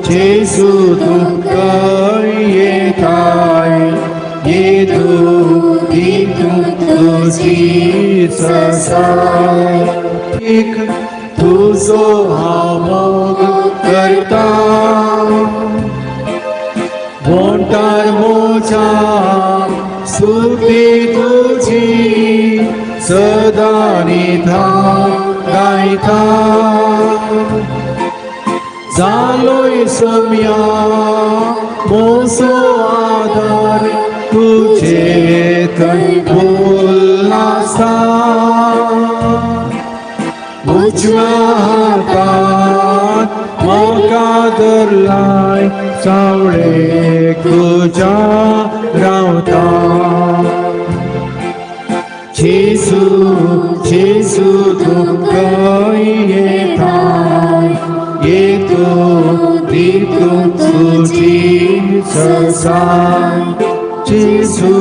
जेजू, तूं खंय येताय, येतो दितो तुजी ससाय. एक तुजो हांव मोग करता, वोंटार म्हज्या स्तुती तुजी सदां निधान गायता. जालोय सम्या म्हजो आदार, तुजे थंय भूल आसा. उजव्या हातान म्हाका धरलाय, सावळेक तुज्या रावता. जेजू, जेजू, तूं खंय येताय, येतो दितो तुजी ससाय. जेजू,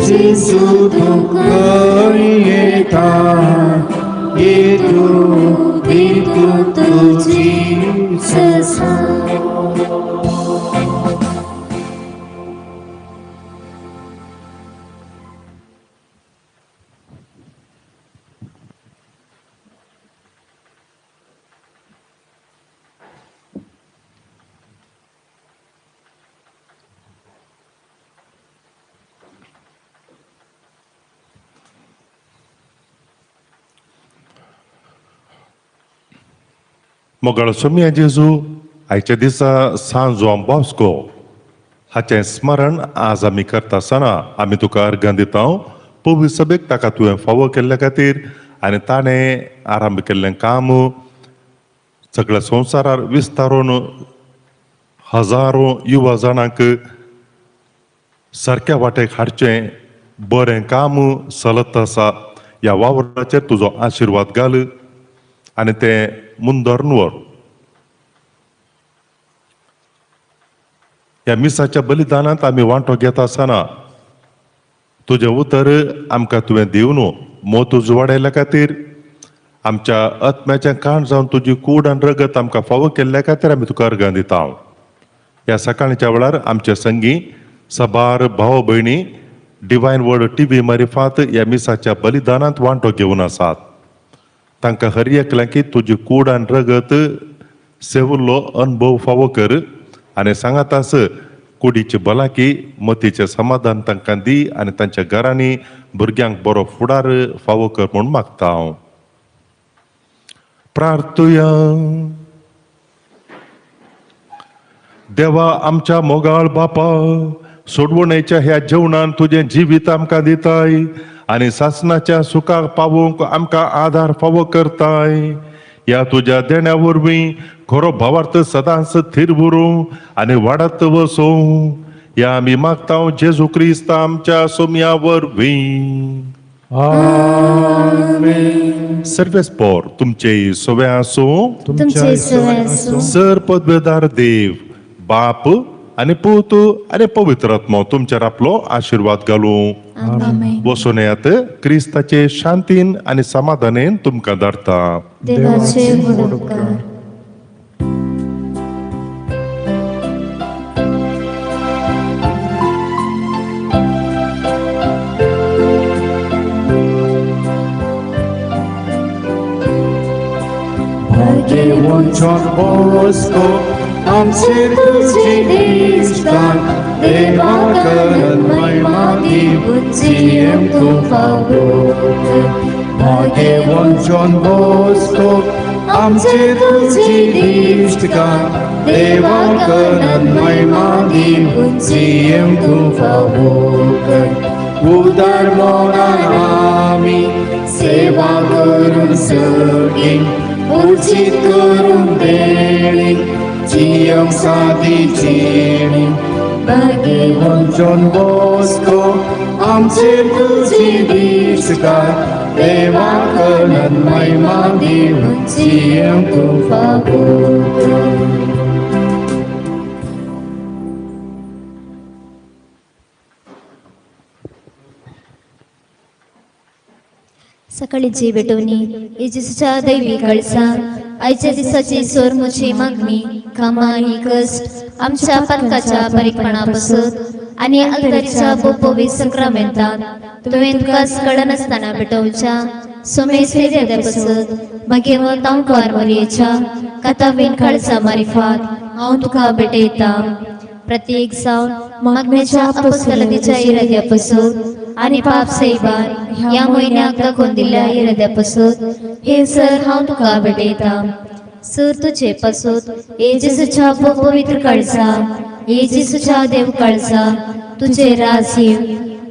जेजू, तूं खंय येताय, येतो दितो तुजी ससाय. मोगाळ सोमया जेजू, आयच्या दिसा सांत जुआंव बॉस्को हाचें स्मरण आज आमी करता आसतना आमी तुका अर्गां दिता. पवित्र सभेक ताका तुवें फावो केल्ल्या खातीर आनी ताणें आरंभ केल्लें काम सगळ्या संवसारार विस्तारून हजारो युवा जाणांक सारक्या वाटेक हाडचें बरें काम चलत आसा ह्या वावराचेर तुजो आशिर्वाद घाल आनी तें मुंदर व्हर. ह्या मिसाच्या बलिदानांत आमी वांटो घेता आसतना तुजें उतर आमकां तुवें दिवन मोत उजवाडायल्या खातीर आमच्या आत्म्याचें काण जावन तुजी कूड आनी रगत आमकां फावो केल्ल्या खातीर आमी तुका अर्गां दिता. ह्या सकाळच्या वेळार आमचे संगी सबार भाव भयणी डिवायन वर्ड टीव्ही मारिफात ह्या मिसाच्या बलिदानांत वांटो घेवन आसात. तांकां हर एकल्यांकी तुजी कूड आनी रगत सेवल्लो अनुभव फावो कर आनी सांगातास कुडीची भलायकी मतीचें समाधान तांकां दी आनी तांच्या घरांनी भुरग्यांक बरो फुडार फावो कर म्हूण मागता हांव. प्रार्थुया. देवा आमच्या मोगाळ बापा, सोडवणेच्या ह्या जेवणान तुजें जिवीत आमकां दिताय आनी सासणाच्या सुखाक पावोवंक आमकां आदार फावो करताय. ह्या तुज्या देण्या वरवीं खरो भावार्थ सदांच थीर उरूं आनी वाडत वसूं. ह्या आमी मागता जेजू क्रिस्त आमच्या सोम्या वरवीं. आमेन. सर्वेस्पोर तुमचे सवे आसूं. तुमचे सवे आसूं. सर पदवेदार देव बाप आनी पूत आनी पवित्र आत्मो तुमचेर आपलो आशिर्वाद घालूं. आमेन. वचून येयात क्रिस्ताचे शांतीन आनी समाधानेन तुमकां धाडटा. देवाचे व्हड उपकार. भाग्यवंचन बसको आमचेर तुजी दिसता देवाकरन महिमा दिवन जियेवंक तूं फावो. भाग्यवंचन बसको आमचेर तुजी दिसता देवाकरन महिमा दिवन जियेवंक तूं फावो. उदार मनान आमी सेवा करून सगळीं उचित करून देणी जियेवंक सादी जिणी. भाग्यवंचन बसको आमचेर तुजी दिसता देवाकरन महिमा दिवन जियेवंक तूं फावो. सकाळीची भेटवणी येजूच्या दैवी कळसा आयच्या दिसाची सोर म्हजी मागणी कामां आनी कश्ट आमच्या पातकाच्या बारीकपणा पासून आनी अल्तारीच्या बोपोवी संक्रामेंतांत तुवें तुका कळनासतना भेटोवच्या सोमेस पासून भाग्यवंत अंकार मरयेच्या कातावीन काळजा मारिफात हांव तुका भेटयता. प्रत्येक जावन मागण्याच्या अपोस्तलाच्या इराद्या पासून आनी पाप सैबान ह्या म्हयन्याक दाखोवन दिल्ल्या इराद्या पासून हे सर हांव तुका भेटयता. सर तुजे पासून हे जेसूच्या पवित्र काळजा, हे जेसूच्या देव काळजा तुझे राज येव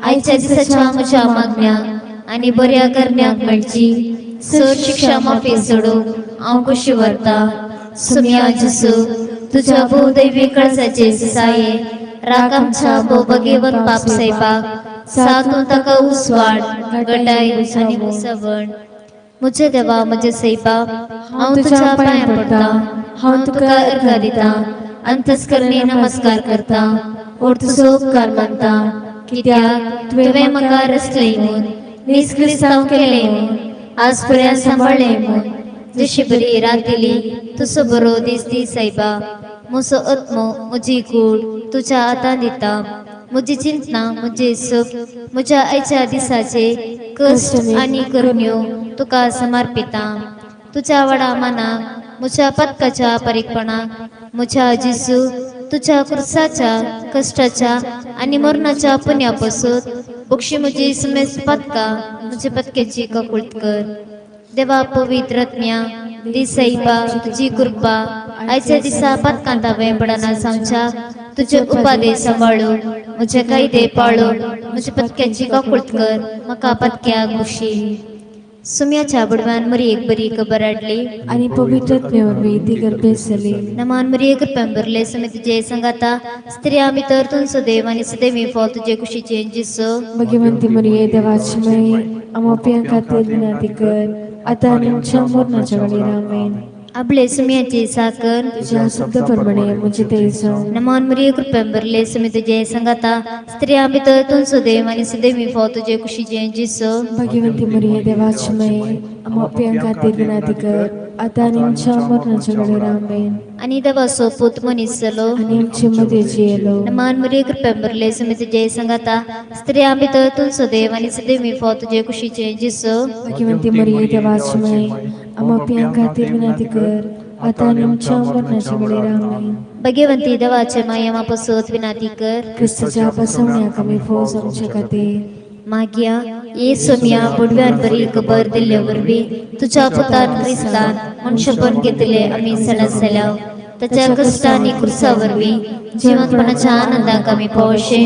आयच्या दिसाच्या म्हज्या मागण्याक आनी बऱ्या करण्याक मेळची सर शिक्षा माफी सोडूंक हांव खुशी व्हरता. सुम्या जेसू तुझ्या भोवदैवी कळसाचे साये राख आमच्या भोवभगेवन पाप सैबाक सातून ताका उसवाड गटाय आनी मुसवण. म्हजे देवा म्हजे सैबा हांव तुज्या पांयां पडटा, हांव तुका अर्घा दिता, अंतस्करणी नमस्कार करता ओर तुजो उपकार मानता कित्याक तुवें म्हाका रचलें म्हूण नीज क्रिस्तांव केलें म्हूण आज पर्यंत सांबाळ्ळें म्हूण जशी बरी रात दिली तसो बरो दीस दी सायबा. म्हजो आत्मो म्हजी कूड तुज्या हातान दिता, म्हजी चिंतना म्हजे सुख म्हज्या आयच्या दिसाचे कश्ट आनी करण्यो तुका समर्पिता. तुज्या वडा मनाक म्हज्या पदकाच्या बारीकपणाक म्हज्या जेजू तुज्या क्रुसाच्या कश्टाच्या आनी मरणाच्या पुण्या पासून बक्षी म्हजी समेस्त पदकां म्हज्या पदक्याची ककुळत कर. देवा पवित्र आत्म्या दी सैबा तुजी कृपा आयच्या दिसा पदकांत हांवें पडना जावच्या तुजे उपादे सांबाळू म्हजे कायदे पाळून म्हज्या पदक्याची ककुळत कर म्हाका पदक्याक खुशी. सुम्याच्या बुडव्यान मरियेक बरी खबर हाडली आनी पवित्र आत्म्या वरवीं ती गर्भेस्त जाली. नमान मरिये कृपेन भरले, सुमी तुजे संगाता, स्त्रिया भितर तूं सदैव आनी सदैवी फळ तुजे कुशीचें जेजू. भगवंती मरिये, देवाची माई, आम्हा पापयां खातीर विनंती कर, आतां आनी आमच्या मरणाच्या वेळार. आमेन. आपले सुम्याची साकर तुझ्या शब्दा प्रमाणे म्हजें तें जावं. नमान मरिये कृपेन भरले, सुमी तुजे संगाता, स्त्रिया भितर तूं सदैव आनी सदैवी फळ तुजे कुशीचें जेजू. भगवंती मरिये, देवाची माई, आम्हा पापयां खातीर विनंती कर, आतां आनी आमच्या मरणाच्या वेळार. आमेन. आनी देवाचो पूत मनीस जालो आनी आमचे मदें जियेलो. नमान मरिये कृपेन भरले, सुमी तुजे संगाता, स्त्रिया भितर तूं सदैव आनी सदैवी फळ तुजे कुशीचें जेजू. भगवंती मरिये, देवाची माई, आम्हा पापयां खातीर विनंती कर, आतां आनी आमच्या मरणाच्या वेळार. आमेन. भगवंती देवाचे माये म्हापसोत विनाती कर. क्रिस्ताच्या बसवण्याक आमी फौज आमच्या खातीर. मागया ये सोम्या बुडव्यान बरी खबर दिल्ले वरवीं तुझ्या पुतान क्रिस्तान मनशेपण घेतले आमी सणसल्याव ताच्या कश्टांनी क्रुसा वरवीं जिवंतपणाच्या आनंदाक आमी पावशे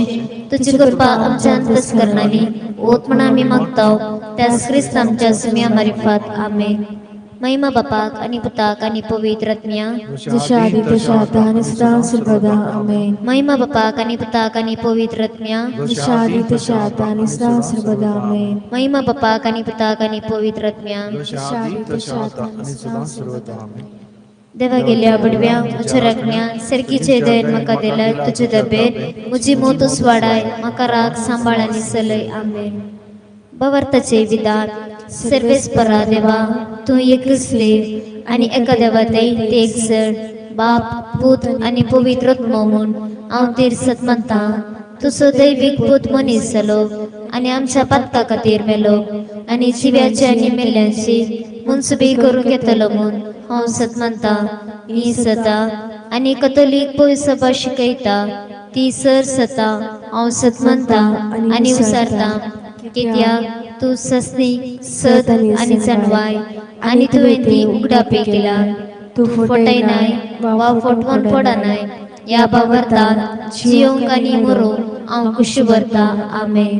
तुजी कृपा आमच्या अंतस्करणांनी ओत म्हण आमी मागताव त्याच क्रिस्त आमच्या सुम्या मारिफात. आमेन. महिमा बापाक आनी पुताक आनी पवित्र आत्म्या. जशा आदी तशा आतां आनी सदां सर्वदा. आमेन. महिमा बापाक आनी पुताक आनी पवित्र आत्म्या. जशा आदी तशा आतां आनी सदां सर्वदा. आमेन. महिमा बापाक आनी पुताक आनी पवित्र आत्म्या. जशा आदी तशा आतां आनी सदां सर्वदा. आमेन. देवा गेल्या बडव्या म्हज्या राखण्या सरकीचे दयन म्हाका दिलाय तुजे दबेर म्हजी मोतूस वाडाय म्हाका राग सांबाळ आनी सलय. आमेन. भवार्थाचे विधान. सर्वेस्परा देवा, तूं एकच देव आनी एका देवातय ते एक जण बाप पूत आनी पवित्र आत्मो म्हूण हांव तीर सत मानता. तुजो दैवीक पूत मनीस जालो आनी आमच्या पातका खातीर मेलो आनी जिव्याची आनी मेल्ल्यांची मुनसुबी करूंक येतलो म्हूण हांव सत मानता. ही सता आनी कथोलीक पवित्र सभा शिकयता ती सर सता हांव सत मानता आनी उसारता, कित्याक तूं सस्नी सत आनी जाणवाय आनी तुवें ती उगडापी केला. तूं फटयनाय वा फटवण पडनाय. ह्या बाबर्तान जियोंक आनी मरोंक हांव खुशी भरता. आमेन.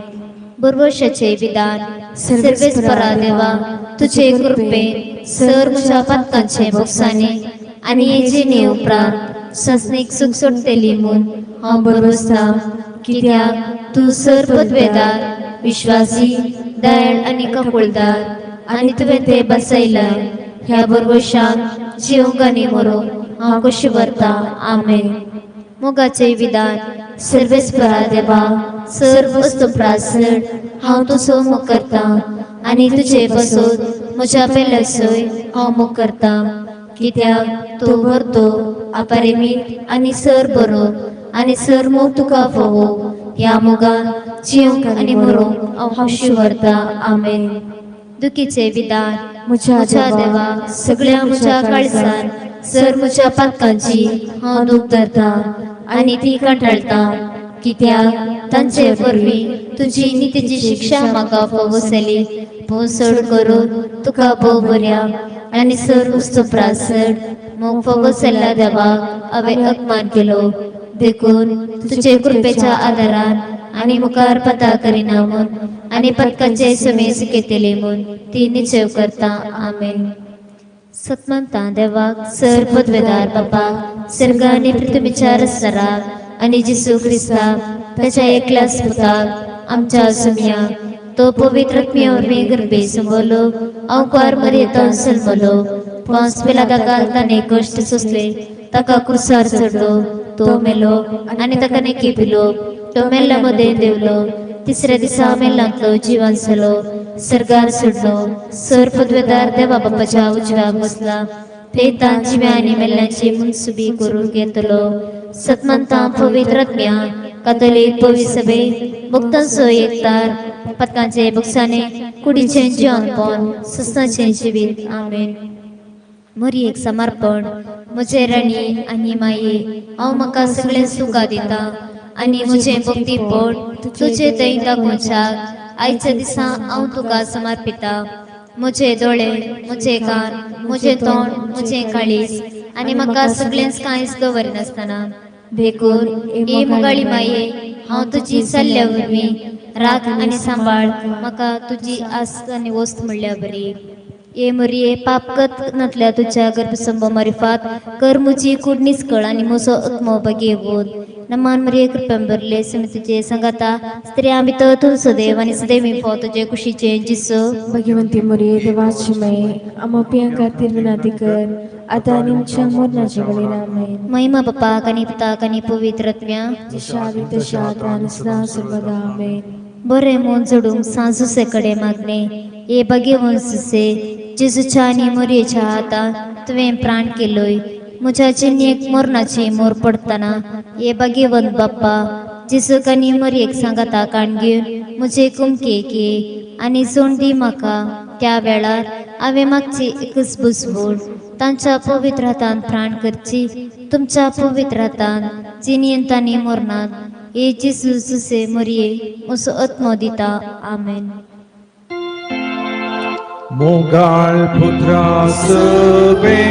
बरवर्शाचें विधान. सर्वेस्परा देवा, तुजे कृपेन सर म्हज्या पातकांचे बोगसाने आनी हे जिणे उपरांत सस्नीक सुख सोडटली म्हूण हांव बरवसता, कित्याक तूं सर पदवेदार विश्वासी दयाळ आनी ककुळदार आनी तुवें ते बसयलां. ह्या बरवशाक जिवंक आनी मरोंक हांव कशी भरता. आमेन. मोगाचें विधान. सर्वेस्परा देवा, सर वस्तू प्रासण हांव तुजो मोग करता आनी तुजे पासून म्हज्या पेल्यासय हांव मोग करता, कित्याक तूं भरतो अपरिमीत आनी सर बरो आनी सर मोग तुका फावो. ह्या मोगान जिवंक आनी मरोंक हांव खुशी व्हरता. आमेन. दुखीचें विधान. म्हज्या देवा, सगळ्या म्हज्या काळजान सर म्हज्या पातकांची हांव दूख धरता आनी ती कंटाळटा, कित्याक तांचे वरवीं तुजी नितीची शिक्षा म्हाका फावो जाली. भोव चड करून तुका भोव बऱ्या आनी सर उस्तो प्रासण मोग फावो जाल्ल्या देवाक हांवें अपमान केलो. देखून तुजे कृपेच्या आदारान आनी मुखार पता करिना म्हूण आनी पतकाचे समेस घेतले म्हूण ती निश्चय करता. आमेन. सतमंता देवाक सर पदवेदार बापा सर्ग आनी पृथ्वीच्या रसराक आनी जेसू क्रिस्ताक ताच्या एकल्याच पुताक आमच्या सुमया तो पवित्र आत्म्या वरवीं गर्भे संबलो अंकुर मरयेंत सलमलो पांच पिलादा ताणें कश्ट सोंसले, ताका क्रुसार चडलो, तो मेलो आनी ताका नेकी पिलो. तो मेल्ल्या मदें देंवलो, तिसऱ्या दिसा मेल्ल्यांतलो जिवन जालो, सर्गार सोडलो, सर पदवेदार देवा बापाच्या उजव्याक बसला. ते जिव्या आनी मेल्ल्यांची मुनसुबी करून घेतलो. सतमंता पवित्र आत्म्या कातोलीक पवित्र सभे भक्तांचो एकतार पतकांचे बुक्साने कुडीचें जिवनपण सस्नाचें जिवीत. आमेन. मोरयेक समर्पण. म्हजे राणी आनी माये, हांव म्हाका सगळें सुखा दिता आनी म्हजें भक्तीपण तुजे थंय दाखोवच्याक आयच्या दिसा हांव तुका समर्पिता. म्हजे दोळे, म्हजे कान, म्हजें तोंड, म्हजें काळीज आनी म्हाका सगळेंच कांयच दवरिनासतना. देखून हे मोगाळी माये, हांव तुजी सल्ल्या वरवीं राख आनी सांबाळ म्हाका तुजी आस आनी वस्त म्हणल्या बरी. ये मोरये पापकत नातल्या तुज्या गर्भसंभ मारिफात कर मुजी कूड निस्कळ आनी म्हजो आत्मो बगेवून. नमान मरिये कृपेन भरले समी तुजे संगाता स्त्रियां भितर तूं सदैव आनी सदैव फो तुजे कुशीचे जिसो. भगवंती मोरये देवाची माये आम्हा पियां खातीर विनंती कर आतां आनी आमच्या मरणाच्या वेळेर. आमेन. महिमा बापाक आनी पुताक आनी पवित्र आत्म्या. जशा आदी तशा आतां आनी सदां सर्वदा. आमेन. बरें मन जोडूंक सांजुसे कडेन मागणें. हे भगेवन सुसे जेजूच्या आनी मोरयेच्या हातान तुवें प्राण केलोय म्हज्या जिणेक मरणाची मोर पडटना. हे भगेवन बाप्पा जेजूक आनी मोरयेक सांगाता काण घेवन म्हजे कुमकेक ये आनी जोण दी म्हाका. त्या वेळार हांवें मागची एकच बुजवण तांच्या पवित्र हातान प्राण करची तुमच्या पवित्र हातान जिणेंत आनी मरणांत. हे जेजू जुसे मोरये म्हजो आत्मो दिता. आमेन. मोगाळ पुत्रा सवे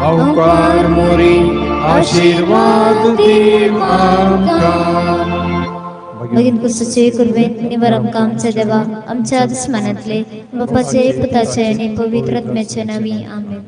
अवकार मोरी आशीर्वाद दी आमकां. भगीन कुसूचे कुर्बेन निवर आमकां आमच्या देवा आमच्या दुस्मानांतले बापाचे पुताचे आनी पवित्र आत्म्याचे नांवी. आमेन.